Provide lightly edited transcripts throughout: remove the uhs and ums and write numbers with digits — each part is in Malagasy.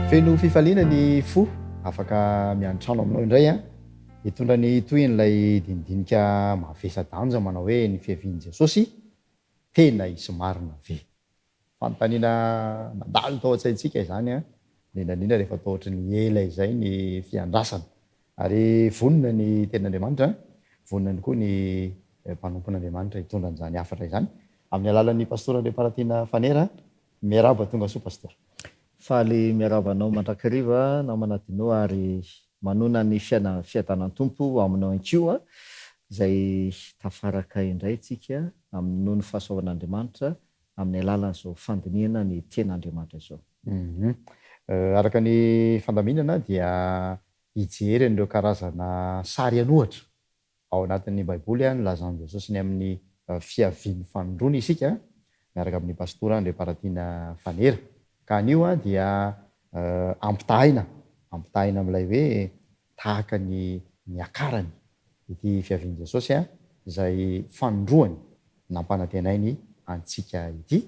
Feno fifaliana ny fo, afaka miantrano aminao indray an! Hitondra ny tohin'ilay dinidinika mavesa-danja manao hoe ny fiavian'i Jesosy, tena hisy marina ve? Fanontaniana nandalo tao an-tsaintsika izany an, indrindra indrindra rehefa toa ohatry ny ela izay ny fiandrasana. Ary vonona ny Tenin'Andriamanitra, vonona ihany koa ny mpanompon'Andriamanitra hitondra an'izany hafatra izany, amin'ny alalan'ny Pastora Andriamparatiana Fanera. Miarahaba tonga soa Pastora. Faly miarahaba anao mandrakariva namana Dino ary manona ny fiadanan'ny Tompo ho aminao ihany koa izay tafaraka indray tsika amin'ny noho ny fahasoavan'Andriamanitra amin'ny alalan'izao fandinihana ny Tenin'Andriamanitra izao. Araka ny fandaminana dia hijery an'ireo karazana sary an'ohatra ao anatin'ny Baiboly nilazan'i Jesosy ny amin'ny fiavian'ny fanindroany isika miaraka amin'ny Pastora Andriamparatiana Fanera. Ka anio dia ampitahaina, ampitahaina amin'ilay hoe tahaka ny niakarany ity fiavian'i Jesosy izay fanindroany nampanantenainy antsika ity.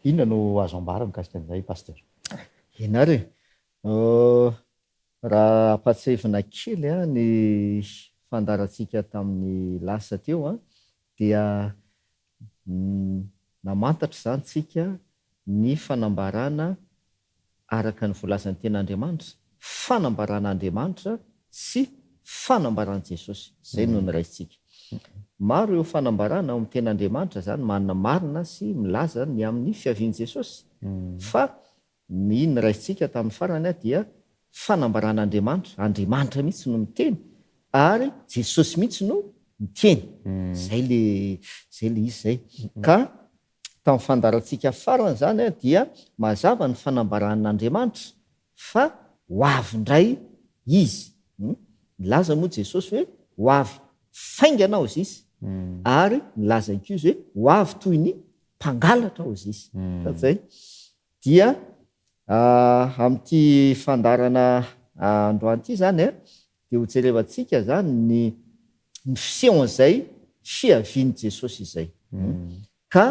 Inona no azo ambara mikasika an'izay Pasteur? Eny ary e! Raha ampahatsiahivina kely ny fandaharantsika tamin'ny lasa teo dia namantatra izany tsika ny fanambarana araka ny voalazan'ny Tenin'Andriamanitra, fanambaran'Andriamanitra sy fanambaran'i Jesosy. Izay no noraisintsika. Maro ireo fanambarana ao amin'ny Tenin'Andriamanitra izany manamarina sy milaza ny amin'ny fiavian'i Jesosy. Fa ny noraisintsika tamin'ny farany dia fanambaran'Andriamanitra, Andriamanitra mihitsy no miteny ary Jesosy mihitsy no miteny. Izay ilay izay ilay izy izay. Ka Tamin'ny fandaharantsika farany izany dia mazava ny fanambaran'Andriamanitra fa ho avy indray Izy. Nilaza moa Jesosy hoe ho avy faingana hozy Izy, ary nilaza ihany koa Izy hoe ho avy toy ny mpangalatra hozy Izy. Zay. Dia amin'ity fandaharana androany ity izany dia hojerevantsika izany ny ny fisehon'izay fiavian'i Jesosy izay. Ka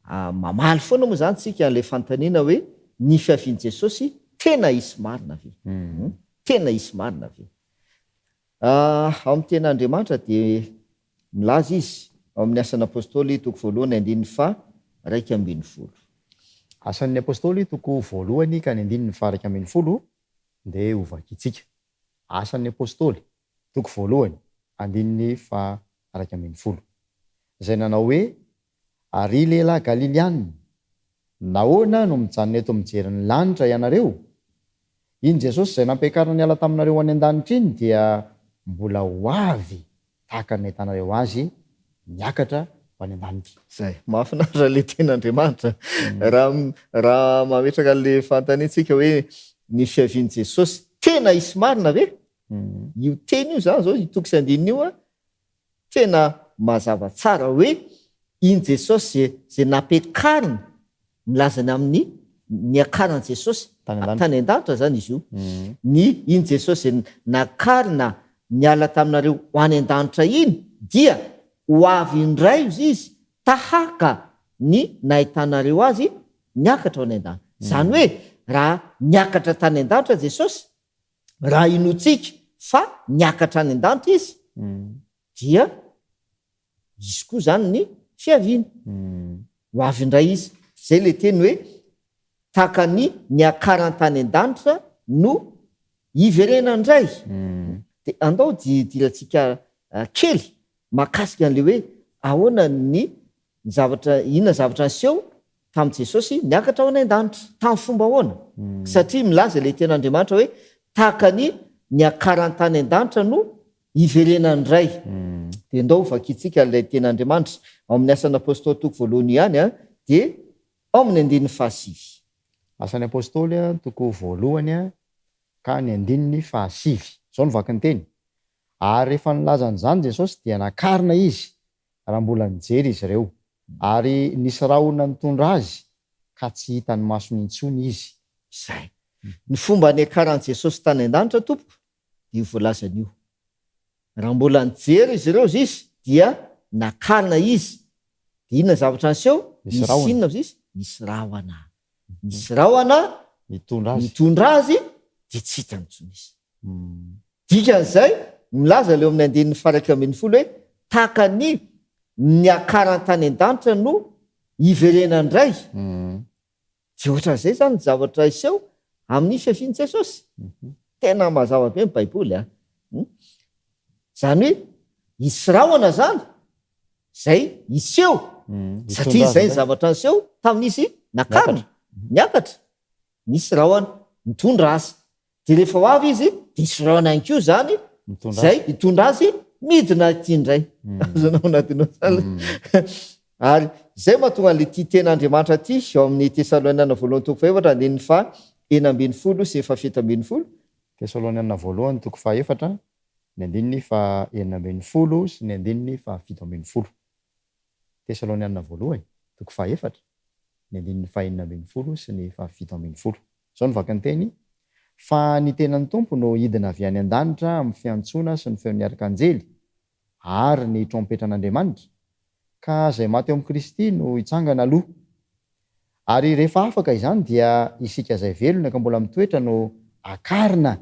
mamaly foana moa izany tsika an'ilay fanontaniana hoe ny fiavian'i Jesosy tena hisy marina ve? Tena hisy marina ve? Ao amin'ny Tenin'Andriamanitra dia milaza izy ao amin'ny Asan'ny Apostoly toko voalohany andininy faha 11. Asan'ny Apostoly toko voalohany ka ny andininy faha 11 ndeha hovakintsika. Asan'ny Apostoly toko voalohany, andininy faha 11, izay nanao hoe, Ry lehilahy Galiliana, nahoana no mijanona eto mijery ny lanitra ianareo? Iny Jesosy izay nampiakarina niala taminareo ho any an-danitra iny dia mbola ho avy tahaka ny nahitanareo Azy niakatra ho any an-danitra. Zay. Mahafinaritra ilay tenin'Andriamanitra. Raha raha mametraka an'ilay fanontaniana tsika hoe ny fiavian'i Jesosy tena hisy marina ve? Io teny io zany zao, io toko sy andininy io an, tena mazava tsara hoe iny Jesosy ze ze nampiakarina, milaza ny amin'ny niakaran'i Jesosy tany an-danitra zany izy io, ny iny Jesosy ze nakarina niala taminareo ho any an-danitra iny dia ho avy indray izy tahaka ny nahitanareo azy niakatra ho any an-danitra. Izany hoe raha niakatra tany an-danitra Jesosy, Raha inoantsika fa niakatra any an-danitra Izy, dia hisy koa izany ny fiaviany. Ho avy indray Izy. Izay ilay teny hoe, tahaka ny niakarany tany an-danitra no hiverenany indray. Dia andao hidirantsika kely mahakasika an'ilay hoe ahoana ny zavatra, inona zavatra niseho tamin'i Jesosy niakatra ho any an-danitra. Tamin'ny fomba ahoana? Satria milaza ilay Tenin'Andriamanitra hoe tahaka ny niakarany tany an-danitra no hiverenany indray. Dia ndao hovakintsika ilay Tenin'Andriamanitra ao amin'ny Asan'ny Apostoly toko voalohany ihany, dia ao amin'ny andininy fahasivy. Asan'ny Apostoly toko voalohany ka ny andininy fahasivy. Izao no vakin'ny teny, Ary rehefa nilaza an'izany Jesosy dia nakarina Izy raha mbola nijery izy ireo, ary nisy rahona nitondra azy ka tsy hitan'ny masony intsony izy. Izay. Ny fomba niakaran'i Jesosy tany an-danitra, tompoko, dia io voalazany io. Raha mbola nijery izy ireo izy, dia nakarina izy. Dia inona zavatra niseho? Nisy rahona. Nisy inona izy? Nisy rahona. Nisy rahona Nitondra azy. nitondra azy. Dia tsy hitany intsony izy. Dikan'izay, milaza ilay eo amin'ny andininy faha-11 hoe tahaka ny niakarany tany an-danitra no hiverenany indray. Dia ohatran'izay izany ny zavatra hiseho amin'ny fiavian'i Jesosy. Tena mazava be ny Baiboly an! Izany hoe hisy rahona izany izay hiseho, satria izay ny zavatra niseho tamin'izy nakarina, niakatra. Nisy rahona nitondra azy. Dia rehefa ho avy izy, dia hisy rahona ihany koa izany izay hitondra azy midina aty indray. Azonao anatinao tsara. Ary izay mahatonga an'ilay tia tena Andriamanitra ity ao amin'ny Tesaloniana voalohany toko fahefatra andininy faha 16 sy faha 17. Tesaloniana voalohany toko fahaefatra ny andininy faha 16 sy ny andininy faha 17. Tesaloniana voalohany toko fahaefatra ny andininy faha 16 sy ny faha 17. Izao no vakin-teny, Fa ny tenan'ny Tompo no hidina avy any an-danitra amin'ny fiantsoana sy ny feon'ny arkanjely ary ny trompetran'Andriamanitra, ka izay maty ao amin'i Kristy no hitsangana aloha. Ary rehefa afaka izany dia isika izay velona ka mbola mitoetra no akarina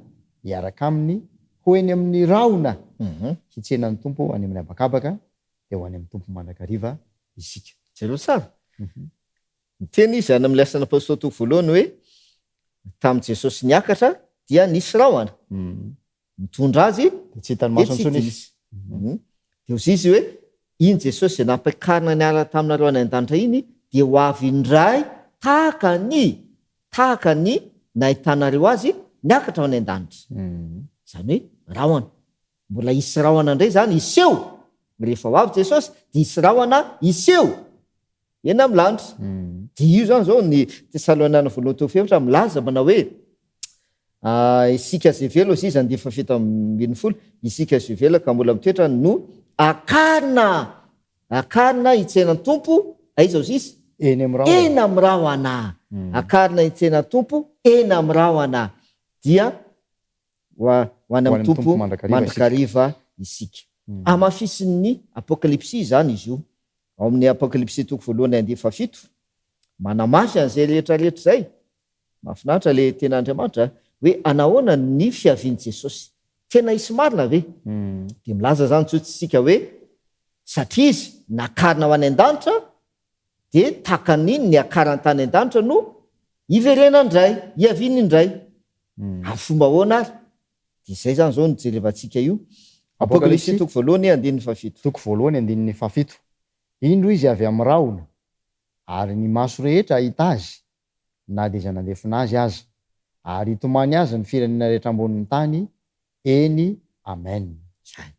hiaraka aminy ho eny amin'ny rahona hitsena ny Tompo any amin'ny habakabaka, dia ho any amin'ny Tompo mandrakariva isika. Jereo tsara. Niteny izy any amin'ilay Asan'ny Apostoly toko voalohany hoe, Tamin'i Jesosy niakatra dia nisy rahona nitondra azy Dia tsy hitan'ny dia maso tsy intsony hita izy. izy. Dia hoy izy hoe, Iny Jesosy izay nampiakarina niala taminareo any an-danitra iny dia ho avy indray tahaka ny tahaka ny nahitanareo azy niakatra ho any an-danitra. Izany hoe rahona. Mbola hisy rahona indray izany hiseho rehefa ho avy Jesosy dia hisy rahona hiseho eny amin'ny lanitra. Dia io izany izao ny Tesaloniana voalohany toko fahefatra milaza manao hoe isika izay velona hozy izy andiany faha-17, isika izay velona ka mbola mitoetra no akarina, akarina hitsena ny Tompo, aiza hozy izy? Eny amin'ny rahona. Eny amin'ny rahona. Akarina hitsena ny Tompo eny amin'ny rahona. Dia ho any amin'ny Tompo mandrakariva isika. Hamafisin'ny Apokalypsy izany izy io. Ao amin'ny Apokalypsy toko voalohany andiany fahafito, manamafy an'izay rehetra rehetra izay. Mahafinaritra ilay tenin'Andriamanitra hoe anahoana ny fiavian'i Jesosy. Tena hisy marina ve? Dia milaza izany tsotra isika hoe satria Izy nakarina ho any an-danitra dia tahaka ny niakarany tany an-danitra no hiverenany indray, hiaviany indray. Amin'ny fomba ahoana ary? Dia izay izany izao no jerevantsika io. Apokalypsy toko voalohany andininy fahafito. Toko voalohany andininy fahafito. Indro izy avy amin'ny rahona, ary ny maso rehetra hahita azy, na dia izay nandefona azy aza, ary hitomany azy ny firenena rehetra ambonin'ny tany, eny, Amen. Izany.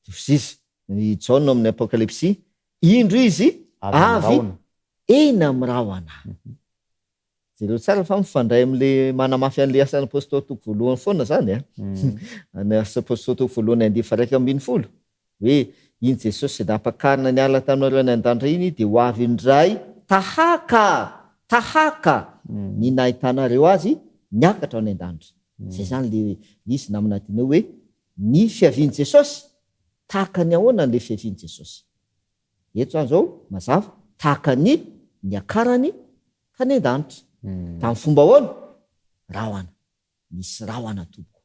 Dia hoy i Jaona ao amin'ny Apokalypsy, Indro izy avy eny amin'ny rahona. Jereo tsara fa mifandray amin'ilay manamafy an'ilay Asan'ny Apostoly toko voalohany foana izany an. Ny Asan'ny Apostoly toko voalohany andiany faha-11 hoe iny Jesosy izay nampakarina niala taminareo any an-danitra iny dia ho avy indray tahaka, tahaka ny nahitanareo azy niakatra any an-danitra. Izay izany ilay izy namana diniho hoe ny fiavian'i Jesosy, tahaka ny ahoana ilay fiavian'i Jesosy? Eto izany izao mazava, tahaka ny niakarany tany an-danitra. Tamin'ny fomba ahoana? Rahona. Nisy rahona tompoko.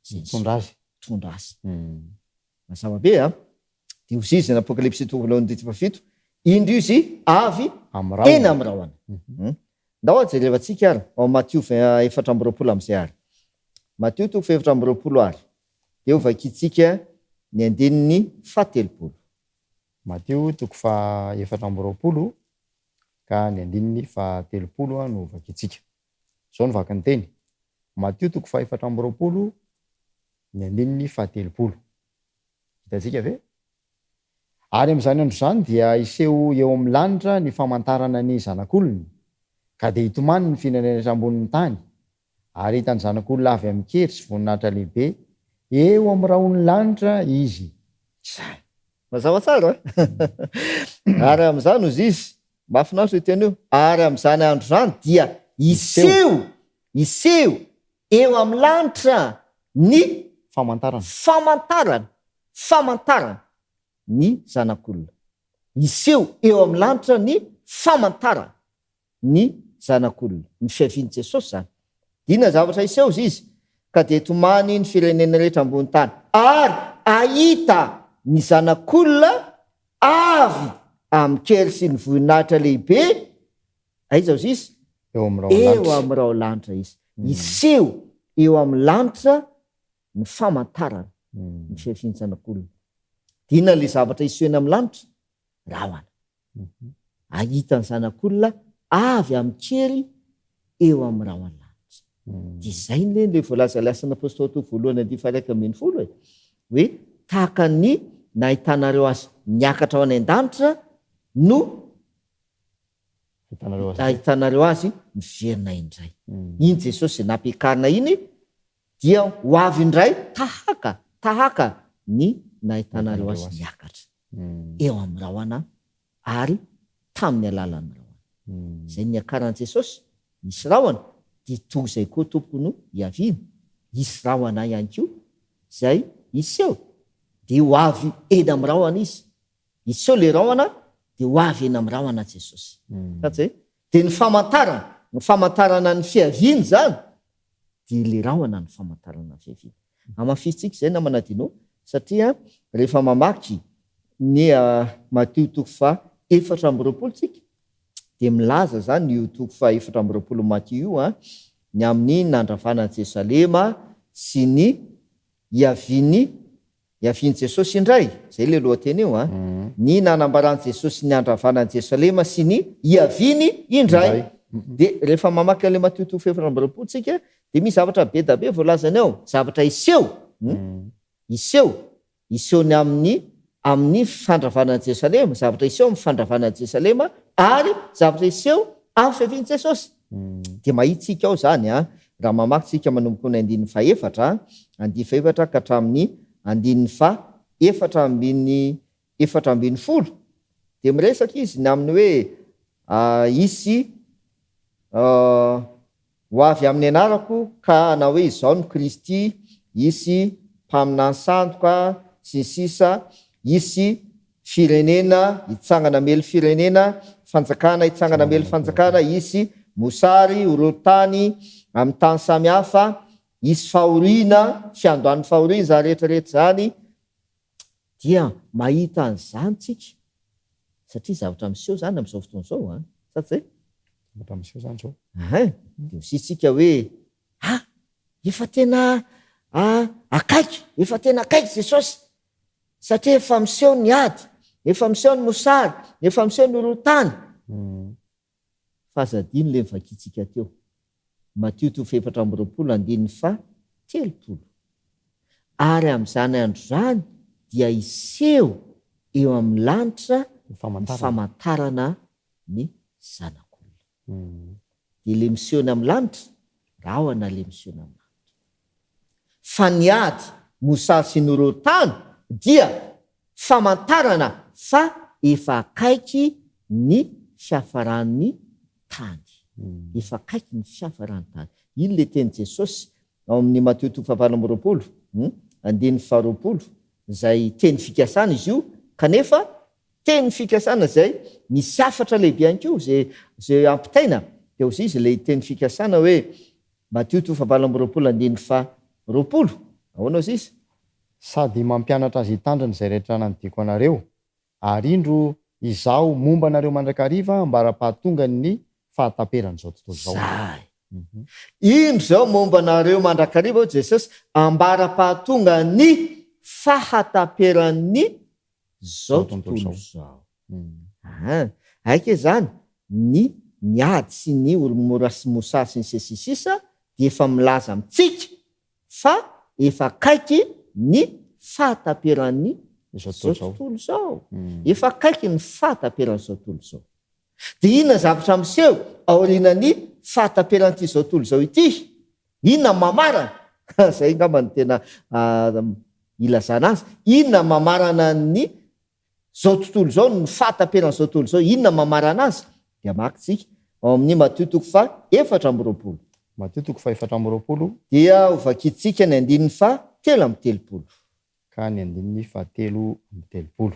Izay Nitondra azy. Nitondra azy. Mazava be an! Dia hoy izy any Apokalypsy toko voalohany andininy fahafito, Indro izy avy Amin'ny eny rahona. amin'ny rahona. Ndao ary jerevantsika ary ao Matio 24 amin'izay ary. Matio toko faha-24 ary. Dia hovakintsika ny andininy faha-30. Matio toko faha-24 ka ny andininy faha-30 no hovakintsika. Izao no vakin'ny teny, Matio toko faha-24, ny andininy faha-30. Hitantsika ve? Ary amin'izany andro izany dia hiseho eo amin'ny lanitra ny famantarana ny Zanak'olona, ka dia hitomany ny firenena rehetra ambonin'ny tany, Ary hita ny Zanak'olona avy amin-kery sy voninahitra lehibe eo amin'ny rahon'ny lanitra Izy. Izany. Mazava tsara an! Ary amin'izany, hozy Izy, mahafinaritra io teny io, ary amin'izany andro izany dia hiseho, hiseho eo amin'ny lanitra ny Famantarana. famantarana, famantarana ny Zanak'olona. Hiseho eo amin'ny lanitra ny famantarana. ny Zanak'olona. Ny fiavian'i Jesosy izany. Inona zavatra hiseho hozy izy? Ka dia hitomany ny firenena rehetra ambony tany, ary hahita ny Zanak'olona avy amin-kery sy ny voninahitra lehibe, aiza hozy izy? Eo amin'ny rahona Eo lanitra. amin'ny rahona lanitra izy. Hiseho eo amin'ny lanitra ny famantarana ny fiavian'ny Zanak'olona. Dia inona ilay zavatra hiseho eny amin'ny lanitra? Rahona. Hahita ny Zanak'olona avy amin-kery eo amin'ny rahona lanitra. Dia izay anie ilay voalazan'ny Asan'ny Apostoly toko voalohany andininy faha-11 e, hoe tahaka ny nahitanareo azy niakatra ho any an-danitra no ahitanareo azy miverina indray. Iny Jesosy izay nampiakarina iny dia ho avy indray tahaka tahaka ny nahitanareo azy niakatra eo amin'ny rahona ary tamin'ny alalan'ny rahona. Izay niakaran'i Jesosy, nisy rahona, dia toy izay koa tompoko no hiaviany, hisy rahona ihany koa izay hiseho, dia ho avy eny amin'ny rahona Izy. Hiseho ilay rahona dia ho avy eny amin'ny rahona Jesosy. Fantatsika e? Dia ny famantarana, ny famantarana ny fiaviany izany dia ilay rahona no famantarana ny fiaviany. Hamafisintsika izay namana Dino satria rehefa mamaky ny Matio toko faha 24 tsika dia milaza izany io toko faha 24 Matio io ny amin'ny nandravana an'i Jerosalema sy ny hiavian'ny Hiavian'i Jesosy indray, izay ilay lohateny io an, ny nanambaran'i Jesosy ny handravana an'i Jerosalema sy ny hiaviany indray. Dia rehefa mamaky an'ilay Matio toko faha-24 tsika, dia misy zavatra be da be voalazany ao, zavatra hiseho, hiseho, hiseho ny amin'ny amin'ny fandravana an'i Jerosalema, zavatra hiseho amin'ny fandravana an'i Jerosalema, ary zavatra hiseho amin'ny fiavian'i Jesosy. Dia mahita tsika ao izany an, raha mamaky tsika manomboka ny andininy fahefatra, andininy fahefatra ka hatramin'ny andininy faha 14, dia miresaka izy ny amin'ny hoe hisy ho avy amin'ny anarako ka hanao hoe izao no Kristy, hisy mpaminany sandoka, sy ny sisa, hisy Firenena hitsangana hamely firenena, fanjakana hitsangana hamely fanjakana, hisy mosary, horohorontany amin'ny tany samy hafa, hisy fahoriana, fiandohan'ny fahoriana izany rehetra rehetra izany, dia mahita an'izany tsika, satria zavatra miseho izany amin'izao fotoana izao an, sa tsy zay? Zavatra miseho izany izao. Ahin, dia hoy isika hoe, ah, efa tena akaiky, efa tena akaiky Jesosy, Satria efa miseho ny ady, efa miseho ny mosary, efa miseho ny horohorontany. Fa aza adino ilay novakintsika teo, Matio toko faha-24 andininy faha-30. Ary amin'izany andro izany dia hiseho eo amin'ny lanitra ny famantarana ny Zanak'olona. Dia ilay miseho eny amin'ny lanitra, rahona ilay miseho eny amin'ny lanitra. Fa ny ady, mosary sy ny horohorontany dia famantarana fa efa akaiky ny fiafaran'ny tany. Efa akaiky ny fiafaran'ny tany. Iny ilay tenin'i Jesosy ao amin'ny Matio toko fahavalo amby 20, andininy faharoapolo, izay teny fikasana izy io, kanefa Teny fikasana izay misy hafatra lehibe ihany koa izay izay ampitaina dia hozy izy ilay teny fikasana hoe Matio toko fahavalo amby 20 andininy faha 20. Ahoana hozy izy? Sady mampianatra azy hitandrina izay rehetra nandidiako anareo, ary indro, Izaho momba anareo mandrakariva ambara-pahatongan'ny fahataperan'izao tontolo izao. Zay. Indro izao momba anareo mandrakariva hoy Jesosy ambara-pahatongan'ny fahataperan'ny zao tontolo izao. Aa aika izany ny ny ady sy ny ormora sy mosary sy ny sisa sy ny sisa dia efa milaza amintsika fa efa akaiky ny fahataperan'ny zao tontolo izao. Efa akaiky ny fahataperan'izao tontolo izao. Dia inona zavatra miseho aorianan'ny fahataperan'ity zao tontolo izao ity? Inona ny mamarana? Izay angamba no tena ilazana azy. Inona ny mamarana ny zao tontolo izao, ny fahataperan'izao tontolo izao? Inona ny mamarana azy? Dia hamaky tsika ao amin'ny Matio toko faha 24. Matio toko faha 24. Dia hovakintsika ny andininy faha 33. Ka ny andininy faha 33.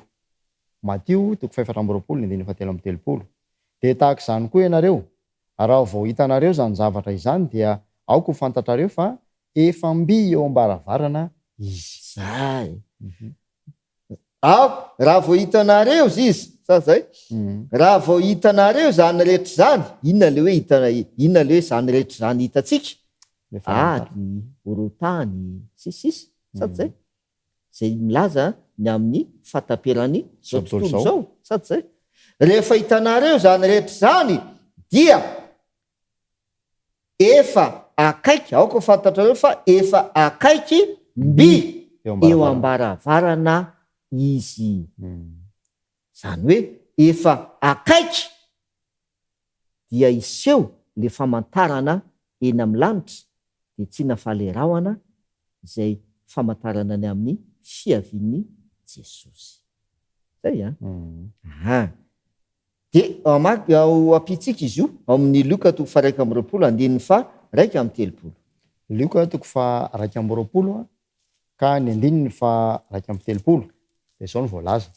Matio toko faha 24 ny andininy faha 33. Dia tahaka izany koa ianareo, Raha vao hitanareo izany zavatra izany dia aoka ho fantatrareo fa efa mby eo am-baravarana Izy. Zay. Aho, raha vao hitanareo izy, sa zay? Raha vao hitanareo izany rehetra izany, inona le hoe hitana, inona le hoe izany rehetra izany hitantsika? Ady, horohotany, sy ny sisa, sa tsy zay? Izay milaza ny amin'ny fahataperan'ny izao tontolo izao, sa tsy zay? Rehefa hitanareo izany rehetra izany dia Efa akaiky, aoka ho fantatrareo fa efa akaiky mby eo am-baravarana Izy. Izany hoe efa akaiky dia hiseho le famantarana eny amin'ny lanitra, dia tsy inona fa le rahona izay famantarana ny amin'ny fiavian'i Jesosy. Zay an? Aha. Dia hamaky ao ampiantsika izy io, ao amin'ny Lioka toko faha-21 andininy faha-31. Lioka toko faha-21 ka ny andininy faha-31, dia izao no voalaza.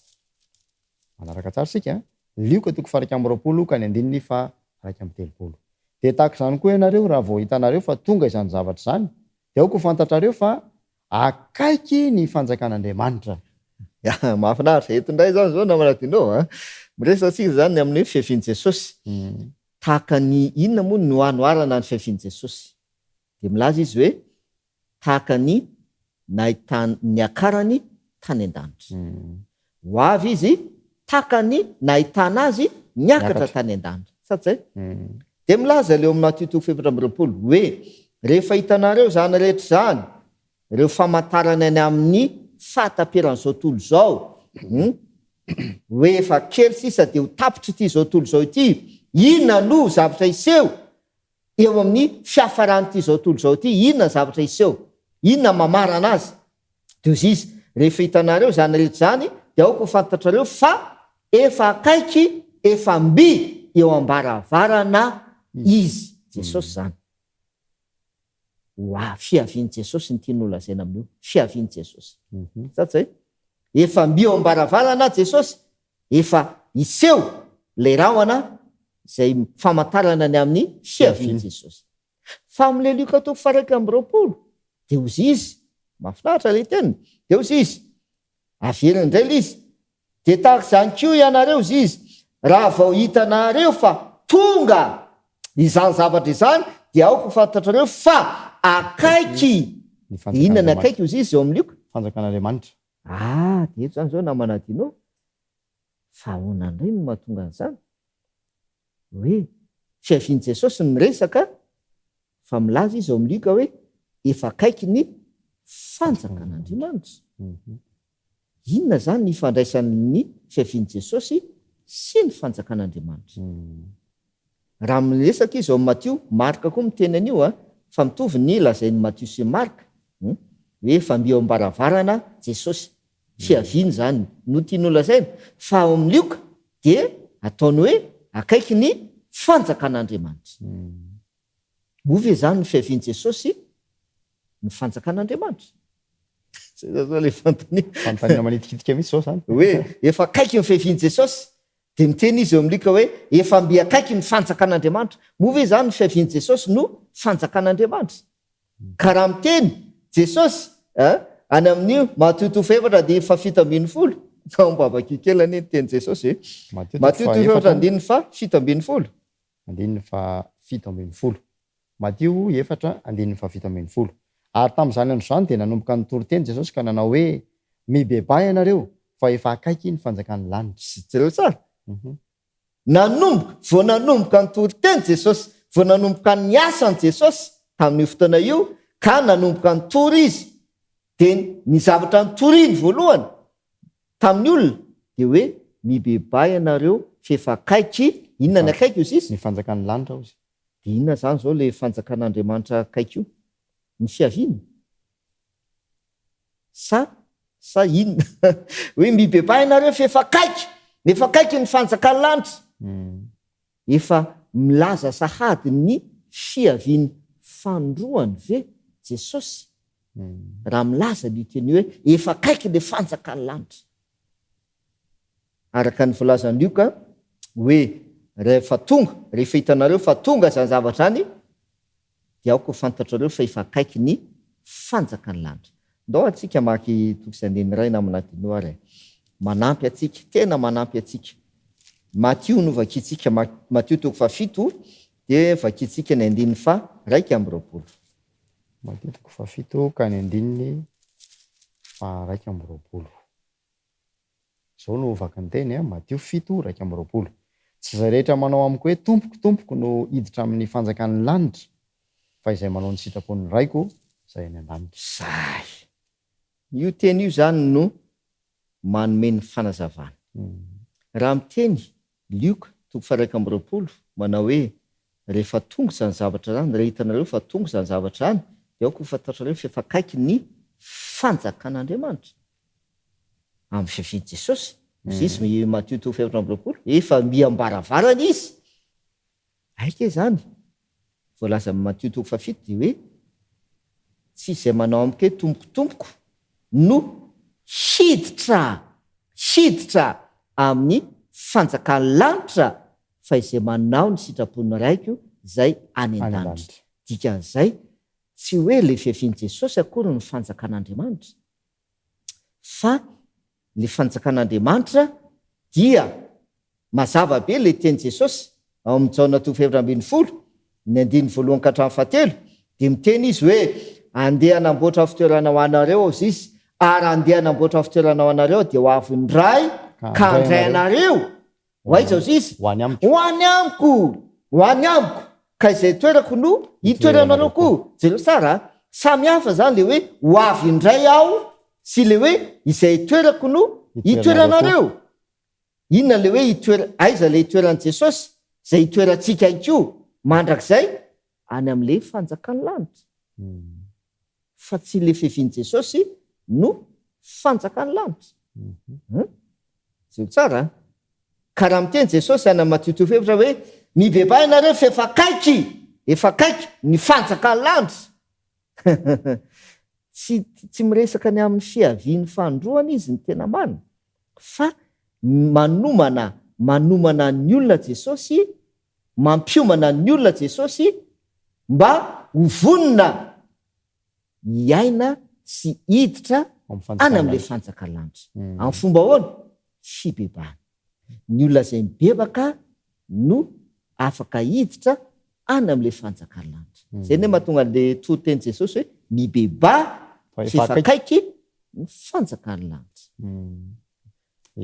Manaraka tsara isika an? Lioka toko faha-21 ka ny andininy faha-31. Dia tahaka izany koa ianareo, raha vao hitanareo fa tonga izany zavatra izany, dia aoka ho fantatrareo fa Akaiky ny fanjakan'Andriamanitra. Ya, mahafinaritra. Eto indray izany izao namana Dino a. Miresaka tsika izany ny amin'ny hoe fiavian'i Jesosy. Tahaka ny inona moa no anoharana ny fiavian'i Jesosy? Dia milaza izy hoe tahaka ny nahitan niakarany tany an-danitra. Ho avy izy tahaka ny nahitana azy niakatra tany an-danitra. Sa tsy zay? Dia milaza ilay ao amin'ny Matio toko faha-24 hoe, Rehefa hitanareo izany rehetra izany, ireo famantarana ny amin'ny fahataperan'izao tontolo izao, hoe efa kely sisa dia ho tapitra ity izao tontolo izao ity, inona no zavatra hiseho eo amin'ny fiafaran'ity izao tontolo izao ity? Inona ny zavatra hiseho? Inona mamarana azy? Dia hozy izy, Rehefa hitanareo izany rehetra izany, dia aoka ho fantatrareo fa efa akaiky, efa mby eo am-baravarana Izy. Jesosy izany. Ho avy, fiavian'i Jesosy no tiany holazaina amin'io, fiavian'i Jesosy. Sa tsy zay? Efa mby eo am-baravarana Jesosy, efa hiseho ilay rahona izay famantarana ny amin'ny fiavian'i Jesosy. Fa amin'ilay Lioka toko faha-21 dia hozy izy, mahafinaritra ilay teniny, dia hozy izy, averiny indray ilay izy, dia tahaka izany koa ianareo, hozy izy, raha vao hitanareo fa tonga izany zavatra izany, dia aoka ho fantatrareo fa akaiky, dia inona ny akaiky hozy izy eo amin'ny Lioka? Fanjakan'Andriamanitra. Ah, dia eto izany izao namana Dino, fa ahoana indray no mahatonga an'izany? Hoe fiavian'i Jesosy ny resaka fa milaza izy ao amin'ny Lioka hoe efa akaiky ny fanjakan'Andriamanitra. Inona izany ny ifandraisan'ny fiavian'i Jesosy sy ny fanjakan'Andriamanitra? Raha miresaka izy ao amin'ny Matio, Marka koa miteny an'io an, fa mitovy ny lazain'i Matio sy Marka, hoe efa mby eo am-baravarana Jesosy. Fiaviany izany no tiany holazaina, fa ao amin'ny Lioka dia ataony hoe akaiky ny fanjakan'Andriamanitra. Moa ve izany ny fiavian'i Jesosy no fanjakan'Andriamanitra? Zay zany zao ilay fanontaniana. Fanontaniana manitikitika mihitsy izao izany. Hoe efa akaiky ny fiavian'i Jesosy, dia miteny izy eo amin'ny Lioka hoe efa mby akaiky ny fanjakan'Andriamanitra. Moa ve izany ny fiavian'i Jesosy no fanjakan'Andriamanitra? Ka raha miteny Jesosy eh, any amin'io Matio toko fahefatra andininy faha-17, fa mba vakio kely anie ny tenin'i Jesosy e. Matio toko Matio toko fahefatra efatra andininy faha-17. Andininy faha-17. Matio efatra andininy faha-17. Ary tamin'izany andro izany dia nanomboka nitory teny Jesosy ka nanao hoe, Mibebaha ianareo, fa efa akaiky ny fanjakan'ny lanitra. Jereo tsara. Nanomboka, vao nanomboka nitory teny Jesosy, vao nanomboka ny asany Jesosy tamin'io fotoana io, ka nanomboka nitory Izy, dia ny zavatra nitoriny voalohany tamin'ny olona dia hoe, Mibebaha ianareo f'efa akaiky, inona ny akaiky hozy Izy? Ny fanjakan'ny lanitra hozy. Dia inona izany izao ilay fanjakan'Andriamanitra akaiky io? Ny fiaviany? Sa sa inona? Hoe mibebaha ianareo fa efa akaiky, efa akaiky ny fanjakan'ny lanitra. Efa milaza sahady ny fiaviany fanindroany ve Jesosy raha milaza an'io teny io hoe efa akaiky ilay fanjakan'ny lanitra? Araka ny voalazan'i Lioka hoe rehefa tonga, rehefa hitanareo fa tonga izany zavatra izany dia aoka ho fantatrareo fa efa akaiky ny. Fanjakan'ny lanitra. Ndao antsika hamaky toko sy andininy iray namana Dino ary e. Manampy antsika, tena manampy antsika. Matio no vakintsika, Matio toko fahafito dia vakintsika ny andininy faha 21. Matio toko fahafito ka ny andininy faha 21. Izao no vakin-teny, Matio 7, 21, Tsy izay rehetra manao amiko hoe, Tompoko, Tompoko, no hiditra amin'ny fanjakan'ny lanitra, fa izay manao ny sitrapon'ny Raiko izay any an-danitra. Izay. Io teny io izany no manome ny fanazavana. Raha miteny Lioka, toko faha-21, manao hoe, Rehefa tonga izany zavatra izany, raha hitanareo fa tonga izany zavatra izany, dia aoka ho fantatrareo fa efa akaiky ny fanjakan'Andriamanitra. Amin'ny fiavian'i Jesosy, hoy izy, i Matio toko faha-24, efa miam-baravarana Izy. Aika izany, voalazan'i Matio toko fahafito dia hoe, Tsy izay manao amiko hoe, Tompoko, Tompoko, no hiditra, hiditra amin'ny fanjakan'ny lanitra, fa izay manao ny sitrapon'ny Raiko izay any an-danitra. Dikan'izay, tsy hoe ilay fiavian'i Jesosy akory ny fanjakan'Andriamanitra, fa le fanjakan'Andriamanitra dia mazava be le teny Jesosy ao amin'ny Jaona toko faha-14 ny andininy voalohany ka hatramin'ny fahatelo dia miteny izy hoe andeha hanamboatra fitoerana ho anareo aho izy ary andeha hanamboatra fitoerana ho anareo aho dia ho avy indray ka handray anareo Ho aiza hozy izy? Ho any amiko. Ho any amiko! Ho any amiko! Ka izay toerako no hitoeranareo koa. Jereo tsara a! Samy hafa izany ilay hoe ho avy indray aho sy ilay hoe izay toerako no hitoeranareo. Inona ilay hoe hitoera, aiza ilay hitoeran'i Jesosy? Izay hitoerantsika ihany koa mandrakizay any amin'ilay fanjakan'ny lanitra. Fa tsy ilay fiavian'i Jesosy no fanjakan'ny lanitra. Hum? Jereo tsara an! Ka raha miteny Jesosy any amin'ny Matio toko fahefatra hoe, Mibebaha ianareo fa efa akaiky, efa akaiky ny fanjakan'ny lanitra. Tsy, tsy miresaka ny amin'ny fiavian'ny fanindroany izy ny tena marina, fa manomana, manomana ny olona Jesosy, mampiomana ny olona Jesosy mba ho vonona hiaina sy hiditra any amin'ilay fanjakan-lanitra. Amin'ny fomba ahoana? Fibebahana. Ny olona izay mibebaka no afaka hiditra any amin'ilay fanjakan-lanitra. Izay anie mahatonga an'ilay toritenin'i Jesosy hoe mibebaha fa efa akaiky ny fanjakan'ny lanitra.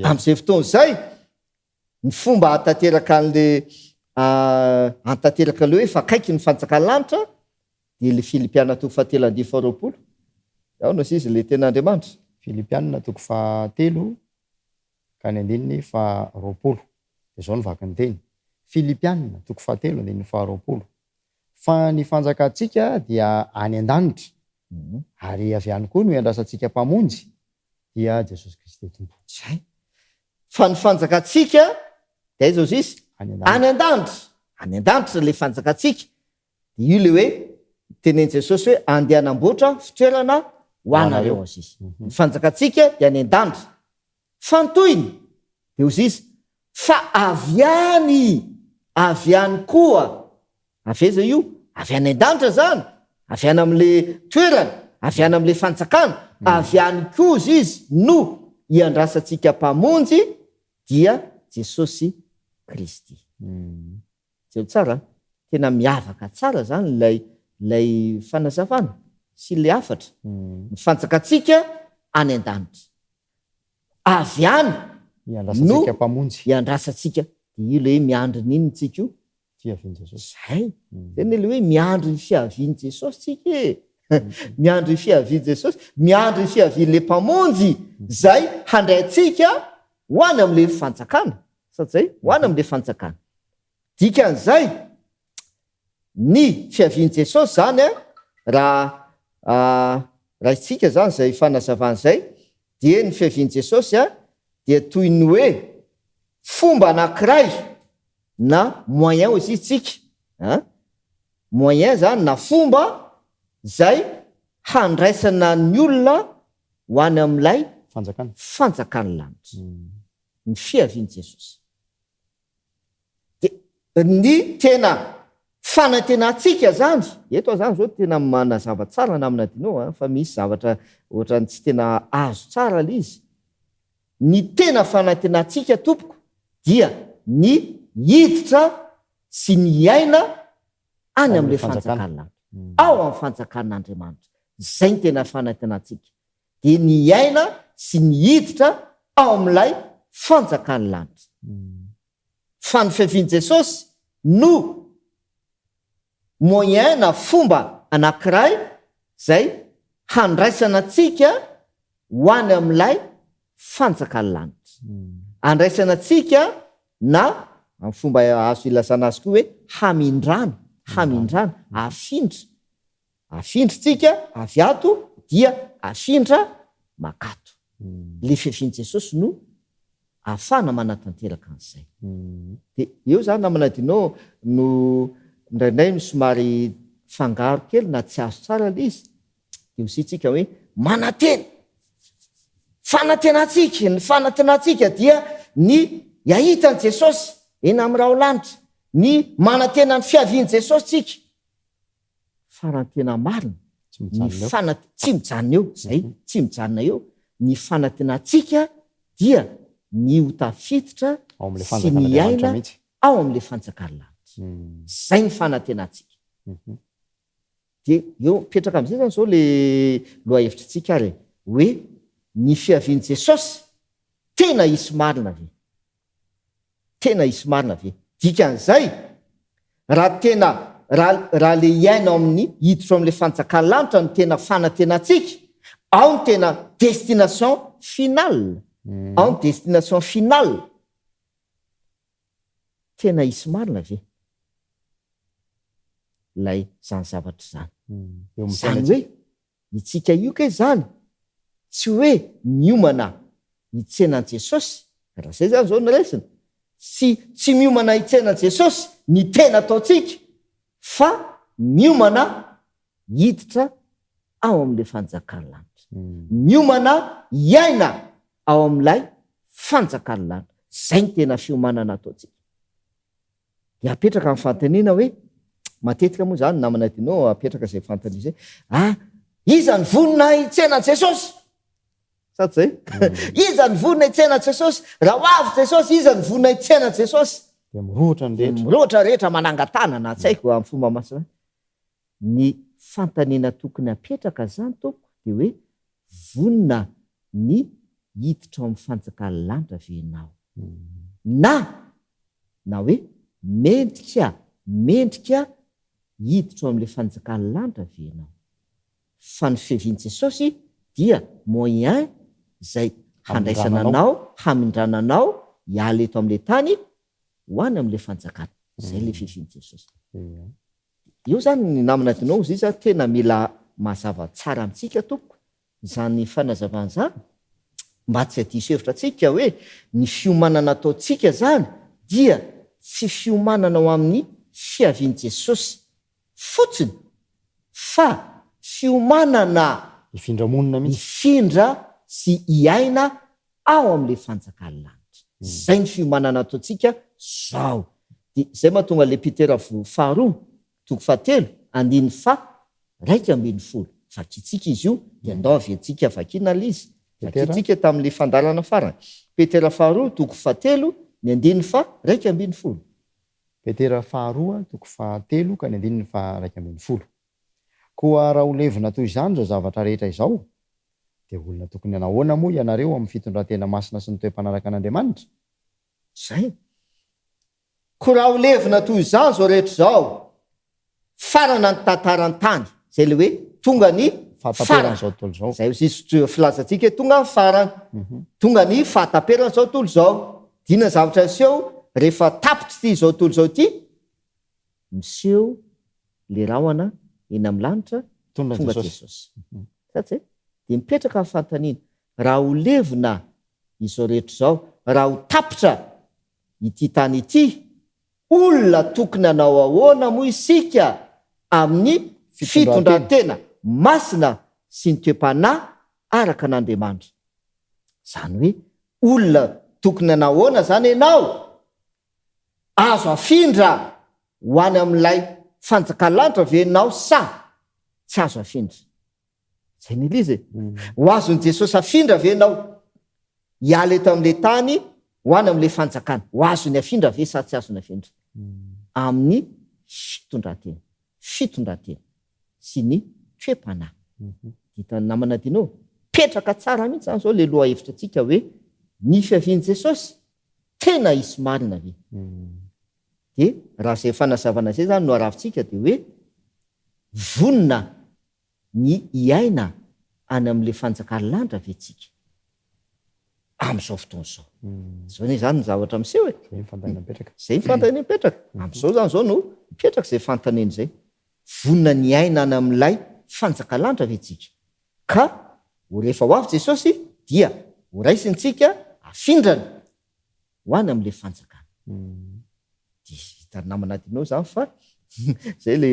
Amin'izay fotoana izay, Ny fomba hahatanteraka an'le hahatanteraka le hoe efa akaiky ny fanjakan'ny lanitra dia le Filipiana toko fahatelo andininy faharoapolo. Ao no izy le tenin'Andriamanitra. Filipiana toko fahatelo ka ny andininy faharoapolo. Dia izao no vakin'ny teny. Filipiana toko fahatelo andininy faharoapolo. Fa ny fanjakantsika dia any an-danitra, ary avy any koa no iandrasantsika Mpamonjy, dia Jesosy Kristy Tompo. Zay. Fa ny fanjakantsika dia aiza ozy izy? Any an-danitra. Any an-danitra ilay fanjakantsika. Dia io ilay hoe tenenin'i Jesosy hoe andeha hanamboatra fitoerana ho anareo ozy izy. Ny fanjakantsika dia any an-danitra. Fa ny tohiny dia ozy izy fa avy any, avy any koa Avy aiza io? Avy any an-danitra izany, avy any amin'ilay toerana, avy any amin'ilay fanjakana, avy any koa ozy izy no iandrasantsika Mpamonjy dia Jesosy Kristy. Jereo tsara an! Tena miavaka tsara izany ilay ilay fanazavana sy ilay hafatra. Ny fanjakantsika any an-danitra. Avy any no Iandrasantsika Mpamonjy. iandrasantsika. Dia io ilay hoe miandry ny inona tsika io? fiavian'i Jesosy. Zay. Zay anie le hoe miandry ny fiavian'i Jesosy tsika e. Miandry ny fiavian'i Jesosy, miandry ny fiavian'le Mpamonjy zay handray antsika ho any am'le fanjakana. Sa tsy zay? Ho any am'le fanjakana. Dikan'izay, ny fiavian'i Jesosy zany an, raha raisitsika zany zay fanazavana zay, dia ny fiavian'i Jesosy an, dia toy ny hoe fomba anankiray na moyen hozy izy tsika an, moyen zany na fomba zay handraisana ny olona ho any amin'ilay Fanjakana. fanjakan'ny lanitra, ny fiavian'i Jesosy. Dia ny tena. Fanantenantsika zany, eto aho zany zao tena manazava tsara namana Dino a, fa misy zavatra ohatran'ny tsy tena azo tsara le izy. Ny tena fanantenantsika tompoko dia ny hiditra sy ny hiaina any amin'ilay fanjakan'ny lanitra. Ao amin'ny fanjakan'Andriamanitra. Izay ny tena fanantenantsika. Dia ny hiaina sy ny hiditra ao amin'ilay fanjakan'ny lanitra. Fa ny fiavian'i Jesosy no moyen na fomba anankiray izay handraisana antsika ho any amin'ilay fanjakan'ny lanitra. Andraisana antsika na amin'ny fomba azo ilazana azy koa hoe hamindrana, hamindrana, afindra. Afindrintsika avy ato dia afindra makato. Ilay fiavian'i Jesosy no ahafahana manatanteraka an'izay. Dia eo izany namana Dino no indraindray no somary fangaro kely na tsy azo tsara ilay izy. Dia ho isika hoe manantena. Fanantenantsika, ny fanantenantsika dia ny hahita an'i Jesosy eny amin'ny raholanitra. Ny manantena ny fiavian'i Jesosy tsika. Fa raha ny tena marina, ny fana, tsy mijanona eo, zay, tsy mijanona eo, ny fanantenantsika dia ny ho tafiditra sy ny hiaina ao amin'ilay fanjakan'ny lanitra. Zay ny fanantenantsika. Dia eo, mipetraka amin'izay zany zao le lohahevitritsika ary e, hoe ny fiavian'i Jesosy tena hisy marina ve? Tena hisy marina ve? Dikan'izay, raha tena, raha, raha le hiaina ao amin'ny, hiditra ao amin'ilay fanjakan'ny lanitra no tena fanantenantsika, ao ny tena destination finale, ao ny destination finale, tena hisy marina ve ilay izany zavatra izany? Izany hoe, Itsika io kay zany tsy hoe miomana hitsena an'i Jesosy, raha zay zany zao no raisina, tsy tsy miomana hitsena an'i Jesosy ny tena ataontsika fa miomana hiditra ao amin'ilay fanjakan'ny lanitra. Miomana hiaina ao amin'ilay fanjakan'ny lanitra. Zay ny tena fiomanana ataontsika. Dia apetraka ny fanontaniana hoe, matetika moa izany namana Dino apetraka izay fanontaniana izay, ah, iza ny vonona hitsena an'i Jesosy? Sa tsy zay? Iza ny vonona hitsena an'i Jesosy? Raha ho avy Jesosy, iza ny vonona hitsena an'i Jesosy? Dia mirohotra ny rehetra. Mirohotra rehetra, manangan-tanana, tsy haiko, amin'ny fomba masina. Ny fanontaniana tokony hapetraka izany tompoko dia hoe vonona ny hiditra ao amin'ny fanjakan'ny lanitra ve ianao? Na na hoe mendrika mendrika hiditra ao amin'ilay fanjakan'ny lanitra ve ianao? Fa ny fiavian'i Jesosy dia moyen izay handraisana anao, hamindrana anao hiala eto amin'ilay tany ho any amin'ilay fanjakana. Izay ilay fiavian'i Jesosy. Eo zany ny namana Dino ozy izy a tena mila mazava tsara amintsika tompoko izany fanazavana izany mba tsy hadiso hevitra antsika hoe ny fiomanana ataontsika zany dia tsy fiomanana ho amin'ny fiavian'i Jesosy fotsiny fa fiomanana Hifindra monina mihitsy. hifindra sy hiaina ao amin'ilay fanjakan'ny lanitra. Izay ny fiomanana ataontsika zao. Dia izay mahatonga ilay Petera faharoa, toko fahatelo, andininy faha 11. Vakintsika izy io, dia andao averintsika vakiana ilay izy. Vakintsika tamin'ilay fandaharana farany. Petera faharoa, toko fahatelo, ny andininy faha 11. Petera faharoa, toko fahatelo ka ny andininy faha 11. Koa raha ho levona toy izany izao zavatra rehetra izao, dia olona tokony hanao ahoana moa ianareo amin'ny fitondran-tena masina sy ny toe-panaraka an'Andriamanitra? Izay. Koa raha ho levona toy izany izao rehetra izao, farana ny tantaran-tany. Izay ilay hoe tonga ny farany. Fahataperan'izao tontolo izao. Izay hoy filazantsika hoe tonga ny farany. Tonga ny fahataperan'izao tontolo izao. Inona ny zavatra hiseho rehefa tapitra ity izao tontolo izao ity? Miseho le rahona eny amin'ny lanitra Tonga tonga Jesosy. Jesosy. Sa tsy? Dia mipetraka ny fanontaniana, raha ho levona izao rehetra izao, raha ho tapitra ity tany ity, olona tokony hanao ahoana moa isika amin'ny Fitondran-tena. fitondran-tena masina sy ny toe-panahy araka an'Andriamanitra? Izany hoe olona tokony hanao ahoana izany ianao? Azo afindra ho any amin'ilay fanjakan'ny lanitra ve ianao sa tsy azo afindra? Zay ny izy e. Ho azon'i Jesosy afindra ve ianao hiala eto amin'ilay tany ho any amin'ilay fanjakana? Ho azony afindra ve sa tsy azony afindra? Amin'ny fitondran-tena, fitondran-tena sy ny toe-panahy. Hitan'ny namana Dino? Petraka tsara mihitsy izany izao ilay lohahevitra antsika hoe ny fiavian'i Jesosy tena hisy marina ve? Dia raha izay fanazavana izay izany no aravintsika dia hoe vonona ny hiaina any amin'ilay fanjakan'ny lanitra ve tsika amin'izao fotoana izao? Izao anie izany ny zavatra miseho e! Izay ny fanontaniana mipetraka. Izay ny fanontaniana mipetraka. Amin'izao izany izao no mipetraka izay fanontaniana izay. Vonona ny hiaina any amin'ilay fanjakan'ny lanitra ve tsika? Ka ho rehefa ho avy Jesosy dia ho raisintsika afindrany ho any amin'ilay fanjakana. Dia hitan'ny namana adinao izany fa zay le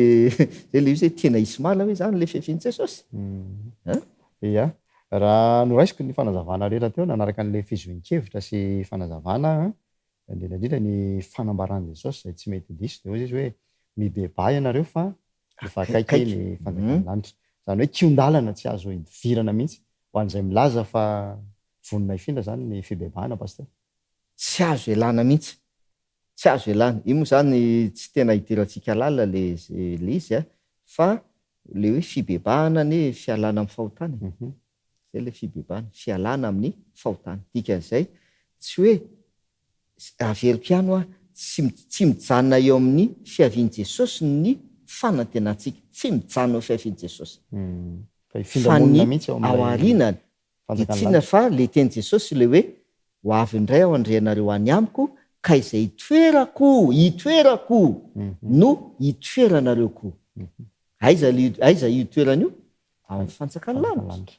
zay le izy hoe tena hisy marina ve izany ilay fiavian'i Jesosy? An? Ia. Raha noraisiko ny fanazavana rehetra teo nanaraka an'ilay fizohin-kevitra sy fanazavana, indrindra indrindra ny fanambaran'i Jesosy izay tsy mety diso dia hoy izy hoe mibebaha ianareo fa efa akaiky ny fanjakan'ny lanitra. Izany hoe kihon-dalana tsy azo idivirana mihitsy ho an'izay milaza fa vonona hifindra izany ny fibebahana Pasteur. Tsy azo ialana mihitsy. Tsy azo ialana. Io moa izany tsy tena idirantsika lalina le le izy a, fa le hoe fibebahana anie fialana amin'ny fahotana e. Zay le fibebahana, fialana amin'ny fahotana. Dikan'izay tsy hoe, averiko ihany hoa, tsy tsy mijanona eo amin'ny fiavian'i Jesosy ny fanantenantsika. Tsy mijanona eo fiavian'i Jesosy. Fa hifindra Fa ny monina mihitsy ao ao amin'ilay aorianany Dia Fanjakan'ny tsy inona lanitra. fa le teny Jesosy ilay hoe, Ho avy indray aho handre anareo any amiko, ka izay itoerako, itoerako, no hitoeranareo koa. Aiza le, aiza io toerana io? Ao amin'ny fanjakan'ny lanitra.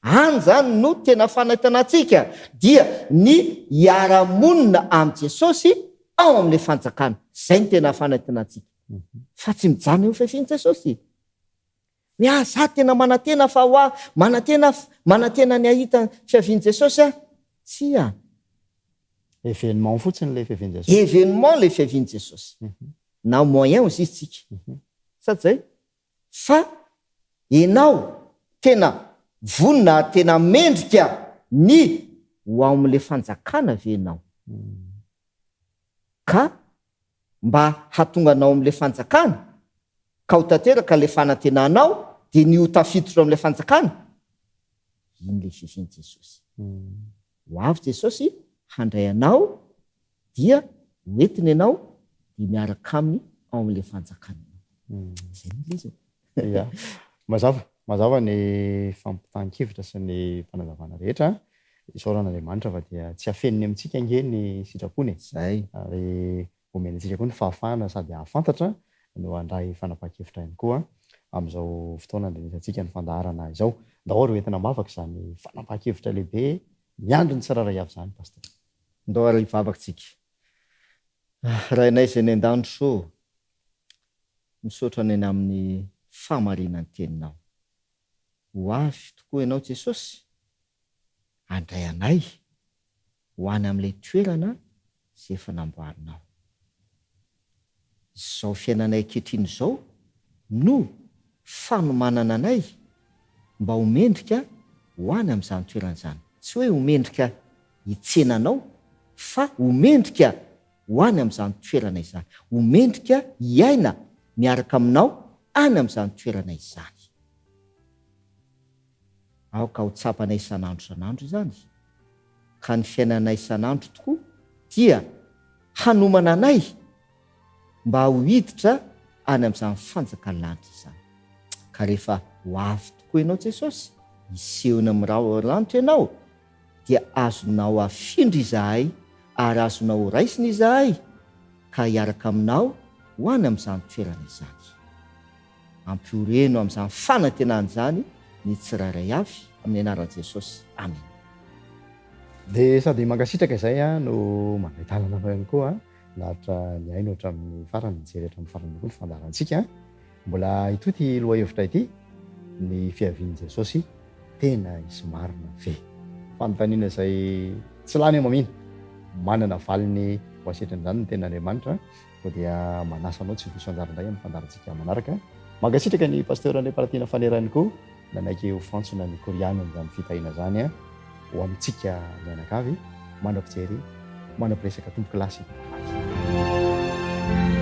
Any izany no tena fanantenantsika, dia ny hiara-monina amin'i Jesosy ao amin'ilay fanjakana. Izay no tena fanantenantsika. Fa tsy mijanona eo amin'ny fiavian'i Jesosy. Hoe ah za tena manantena fa ho ahy, manantena manantena ny hahita ny fiavian'i Jesosy aho. Tsia. Événement fotsiny ilay fiavian'i Jesosy. Événement ilay fiavian'i Jesosy. Na moyen hozy izy tsika. Sa tsy zay? Fa enao tena vonona ary tena mendrika ny ho ao amin'ilay fanjakana ve enao? Ka mba hahatonga anao amin'ilay fanjakana, ka ho tanteraka ilay fanantenanao, dia ny ho tafiditra ao amin'ilay fanjakana, iny ilay fiavian'i Jesosy. Ho avy Jesosy handray anao, dia ho entiny ianao, dia miaraka aminy ao amin'ilay fanjakana ianao. Izay no ilay izy e. Ia. Mazava, mazava ny fampitan-kevitra sy ny fanazavana rehetra. Isaorana Andriamanitra fa dia tsy afeniny amintsika ange ny sitrapony e. Izay. Ary omeny antsika koa ny fahafahana sady hahafantatra no handray fanapahan-kevitra ihany koa amin'izao fotoana andrenesantsika ny fandaharana izao. Ndao ary ho entina am-bavaka izany fanapahan-kevitra lehibe miandry ny tsirairay avy izany Pasteur. Ndao ary hivavaka tsika. Rainay izay any an-danitra ô, misaotra anay ny amin'ny fahamarinan'ny teninao. Ho avy tokoa ianao Jesosy handray anay ho any amin'ilay toerana izay efa namboarinao. Izao fiainanay ankehitriny izao no fanomanana anay mba ho mendrika ho any amin'izany toerana izany. Tsy hoe ho mendrika hitsena anao fa ho mendrika ho any amin'izany toerana izany. Ho mendrika hiaina miaraka aminao any amin'izany toerana izany. Aoka ho tsapanay isan'andro isan'andro izany, ka ny fiainanay isan'andro tokoa dia hanomana anay mba ho hiditra any amin'izany fanjakan'ny lanitra izany. Ka rehefa ho avy tokoa Ianao Jesosy, hiseho eny amin'ny rahona lanitra Ianao, dia azonao afindra izahay ary azonao horaisina izahay ka hiaraka aminao ho any amin'izany toerana izany. Ampioreno amin'izany fanantenana izany ny tsirairay avy, amin'ny anaran'i Jesosy. Amena. Dia sady mankasitraka izay no mandray tanana anao ihany koa naharitra nihaino hatramin'ny farany, nijery hatramin'ny farany koa ny fandaharantsika. Mbola hitohy ity lohahevitra ity, ny fiavian'i Jesosy tena hisy marina ve? Fanontaniana izay tsy lany hamamiana. Manana valiny ho asetrin'izany ny Tenin'Andriamanitra, koa dia manasa anao tsy ho diso anjara indray amin'ny fandaharantsika manaraka. Mankasitraka ny Pasteur Andriamparatiana Fanera ihany koa nanaiky ho fantsona nikorianany izany fitahiana izany ho amintsika mianakavy. Manao mpijery, manao mpiresaka tompokolahy sy tompokovavy.